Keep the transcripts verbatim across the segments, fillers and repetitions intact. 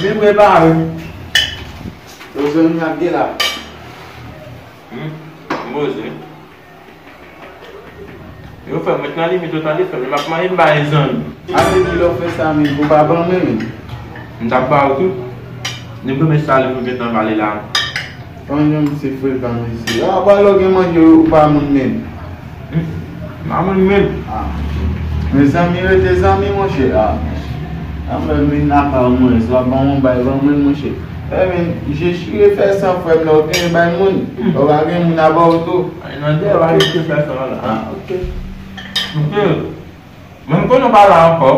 Byen prepare. Yo zanmi ap gen la. Hmm, m poze. Yo fè mwen nan limit, yo tande fè m ap mande m ba yon zanmi. Ate ki lè w fè sa menm, ou pa ban mwen menm. M t ap ba ou tou. Ni premye sa li nou gentan pale la. Pandan misye frekan mesye. A, pa lè w gen manje ou pa moun menm. Hmm. Pa moun menm. A. Men zanmi rete zanmi, monchè. A. Anmè, men apa w mwen, si w ap ban mwen bay, ban mwen, monchè. E men, je chire fè san frè m, lè w gen bay moun. Lè w pa gen moun a ba w tou. Ay, nan dè, w a rete fè san la. A, ok. Ok. Men m konnen w pa la ankò.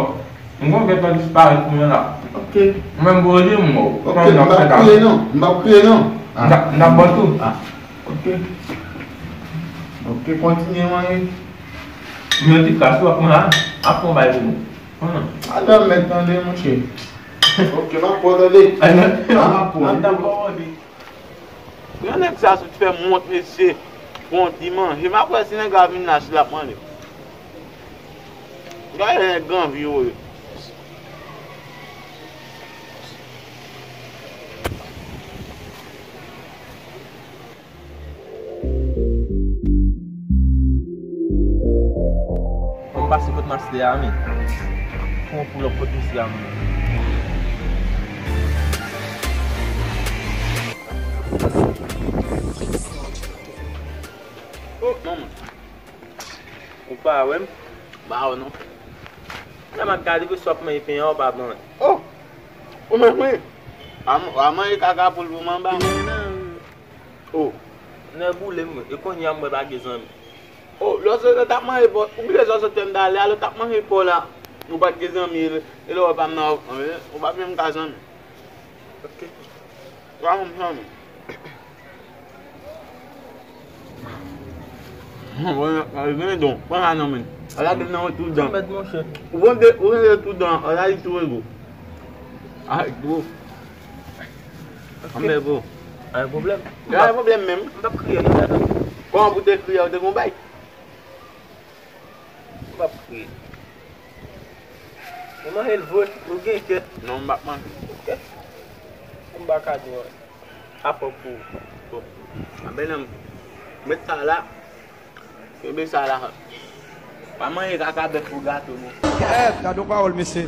M konnen w gentan disparèt kounye a la. Ok. Ou menm pou redi m, mò. Ok, m p ap kriye non. M p ap kriye non. M t ap, m t ap ba w tou. A. Ok. Ok, kontinye manje. Men ti kras w ap manje la, ap fè yon bay pou nou. Hmm. Adan mèt tande, monchè. Ok, m ap pran tande. Ay, non. M ap pran. Nan tan pa w di. Yon nèg sa sot fè m wont, mesye. Bon, di manje. M ap wè si nèg la vin la, si l ap mande. Gade nèg gran vi yo ye. Fò m pase kot mastè a, men. Fò m pull up kot misye a, men. Oh, manman. Ou pa wè m? Ba w non. Lè m ap gade, pou sòt mwen pen an, ou pa ban. Oh! Ou menm wi. A, a manje kaka poul pou manba. Oh. Nèg boule m, e kounye a m wè pa gen zanmi. Oh, lè w sot t ap manje pò, ou bliye lè w sot fè m talè a, lè w t ap manje pò la, ou pa t gen zanmi, e lè w wè pa m nan, ou pa menm ka zanmi. Ok. Ou pa menm zanmi. Bon, bon, bon, bon, pran la nan men. Ala de nan tout dan. Mèt monchè. Ou pran de, ou pran de tout dan, ala li tou ego. Ay, gwo. Anmè gwo. Ay, pwoblèm. Ay, pwoblèm menm. M p ap kriye, non, mèt. Kòman pou te kriye, ou te gon bay? M p ap kriye. Ou manje l vre, ou gen kè. Non, m p ap manje. Ok. M pa ka di w. Apò pou ou. Bon. Anben non. Met sa la. Kenbe sa la. Pa manje kaka bèf pou gato, non. Kèt, gade yon pawòl, mesye.